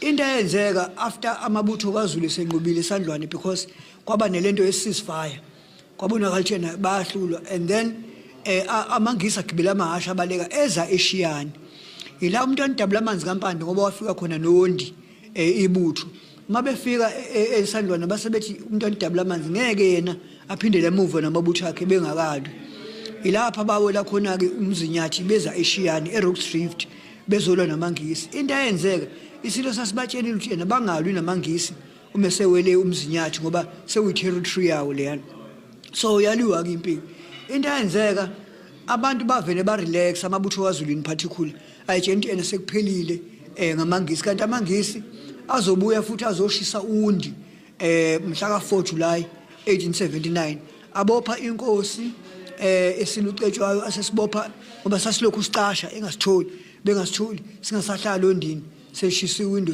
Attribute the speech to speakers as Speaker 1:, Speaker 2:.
Speaker 1: Into eyenzeka after amabutho kaZulu esenqobile eSandlwane, because kwaba nelento ye-ceasefire, kwabonakala ukuthi yena bayahlulwa, and then amaNgisi agibela amahhashi abaleka eza eShiyane. Ila uMntwana udabula amanzi kaMpande, ngoba wafika khona noNdi ibutho. Uma befika eSandlwana, base bethi uMntwana udabula amanzi ngeke yena aphindele emuva namabutho akhe bengakalwi. Ilapha bawela khona-ke uMzinyathi, beza eShiyane, e-Rorke's Drift, bezolwa namaNgisi. Into eyenzeka, isilo sasibatshelile ukuthi yena bangalwi namaNgisi uma sewele uMzinyathi, ngoba sewuyi-territory yawo leyana. So yaliwa-ke impilo. Into eyenzeka, abantu bavele ba-relax, amabutho kaZulu in particular ayitshela ukuthi ena sekuphelile ngamaNgisi, kanti amaNgisi azobuya futhi azoshisa uNdi mhla ka-4 July 1879. Abopha inkosi esilucetshwayo, asesibopha ngoba sasilokhu sicasha, engasitholi, bengasitholi, singasahlali oNdini, seshisiwe window.